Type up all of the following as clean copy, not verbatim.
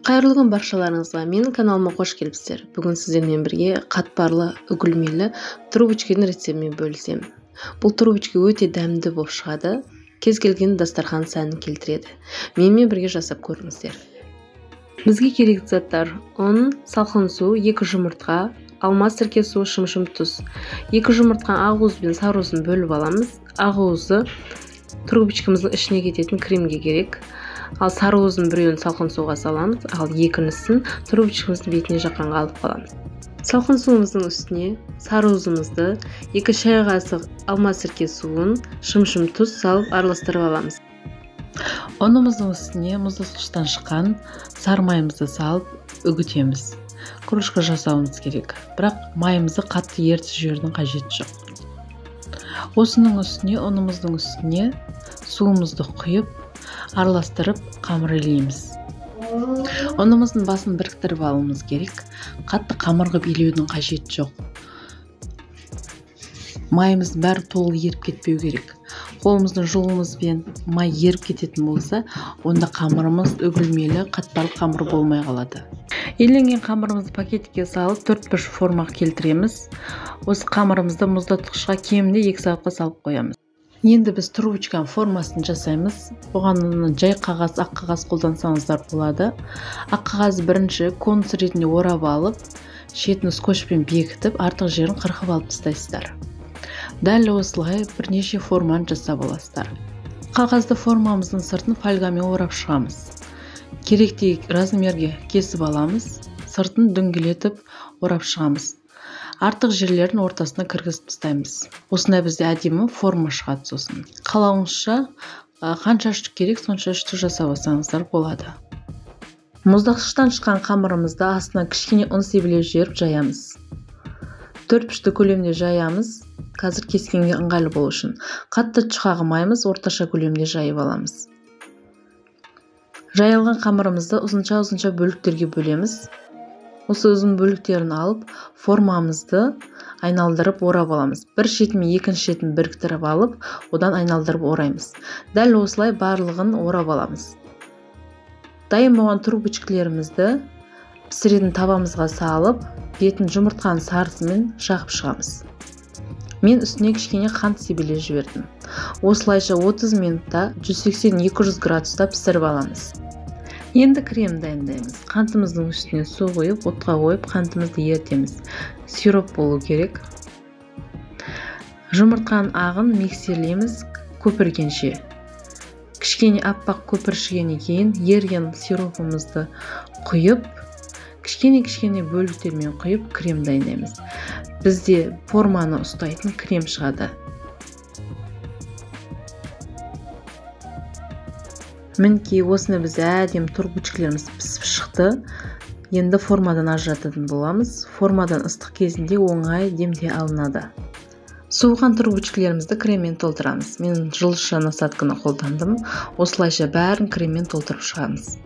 Қайырлы күн баршаларыңызға, менің каналыма қош келіпсіздер. Бүгін сіздермен бірге қатпарлы, үгілмелі трубочканың рецептімен бөлісемін. Бұл трубочка өте дәмді болып шығады, кез келген дастархан сәнін келтіреді. Менімен бірге жасап көріңіздер. Бізге керекті заттар: ұн, салқын су, 2 жұмыртқа, алма сірке суы, шымшым тұз. 2 жұмыртқа ақ уыз бен сары уызын бөліп аламыз. Ақ уызы трубочкамыздың ішіне кететін кремге керек. Ал сары уызын біреуін салқын суға саламыз, ал екіншісін трубочкамыздың бетіне жаққанға алып қаламыз. Салқын суымыздың үстіне сары уызымызды, 2 шай қасық алма сірке суын, шымшым тұз салып араластырып аламыз. Ұнымыздың үстіне мұздатқыштан шыққан сары майымызды салып үгітеміз. Кружка жасауымыз керек, бірақ майымызды қатты ертіп жіберудің қажеті жоқ. Осының үстіне, ұнымыздың үстіне суымызды құйып, араластырып қамыр илейміз. Ұнымыздың басын біріктіріп алуымыз керек. Қатты қамыр қылып илеудің қажеті жоқ. Майымыздың бәрі толық еріп кетпеу керек. Қолымыздың жылуымызбен май еріп кететін болса, онда қамырымыз үгілмелі, қатпарлы қамыр болмай қалады. Иленген қамырымызды пакетке салып, төрт бұрыш формаға келтіреміз. Осы қамырымызды мұздатқышқа кемінде 2 сағатқа салып қоямыз. Енді біз трубочканың формасын жасаймыз. Бұған жай қағаз, ақ қағаз қолдансаңыздар болады. Ақ қағазды бірінші конус ретінде орап алып, шетін скотчпен бекітіп, артық жерін қырқып алып тастайсыздар. Дәл осылай бірнеше форманы жасап аласыздар. Қағазды формамыздың сыртын фольгамен орап шығамыз. Керекті размерге кесіп аламыз, сыртын дөңгелетіп орап шығамыз. Артық жерлерін ортасына кіргізіп тастаймыз. Осындай бізде әдемі форма шығады сосын. Қалауыңызша қанша штук керек, сонша штук жасап алсаңыздар болады. Мұздатқыштан шыққан қамырымызды астына кішкене ұн себілеп жіберіп жаямыз. 4 пішті көлемде жаямыз. Қазір кескенге ыңғайлы болу үшін. Қатты жұқа қылмаймыз, орташа көлемде жайып аламыз. Жайылған қамырымызды ұзынша-ұзынша бөліктерге бөлеміз. Осы ұзын бөліктерін алып, формамызды айналдырып орап аламыз. Бір шетін мен екінші шетін біріктіріп алып, одан айналдырып ораймыз. Дәл осылай барлығын орап аламыз. Дайын болған трубочкаларымызды пісіретін табамызға салып, бетін жұмыртқаның сарысымен жағып шығамыз. Мен үстіне кішкене қант себелеп жібердім. Осылайша 30 минутта 180-200 градуста пісіріп аламыз. Енді крем дайындаймыз. Қантымыздың үстіне су құйып, отқа қойып, қантымызды ерітеміз. Сироп болу керек. Жұмыртқаның ағын миксерлейміз көпіргенше. Кішкене аппақ көпіршігеннен кейін еріген сиропымызды құйып, кішкене-кішкене бөліктермен құйып крем дайындаймыз. Бізде форманы ұстайтын крем шығады. Мінекей осыны біз әдемі трубочкаларымыз пісіп шықты. Енді формадан ажырататын боламыз. Формадан ыстық кезінде оңай демде алынады. Суыған трубочкаларымызды креммен толтырамыз. Мен жылыша насадканы қолдандым. Осылайша бәрін креммен толтырып шығамыз.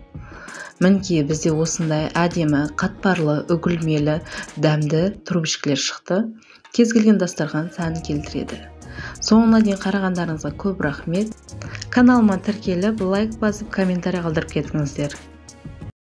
Мінекей бізде осындай әдемі, қатпарлы, үгілмелі, дәмді трубочкалар шықты. Кез келген дастархан сәнін келтіреді. Соңына дейін қарағандарыңызға көп рахмет. Каналыма тіркеліп, лайк басып, комментарий қалдырып кетіңіздер.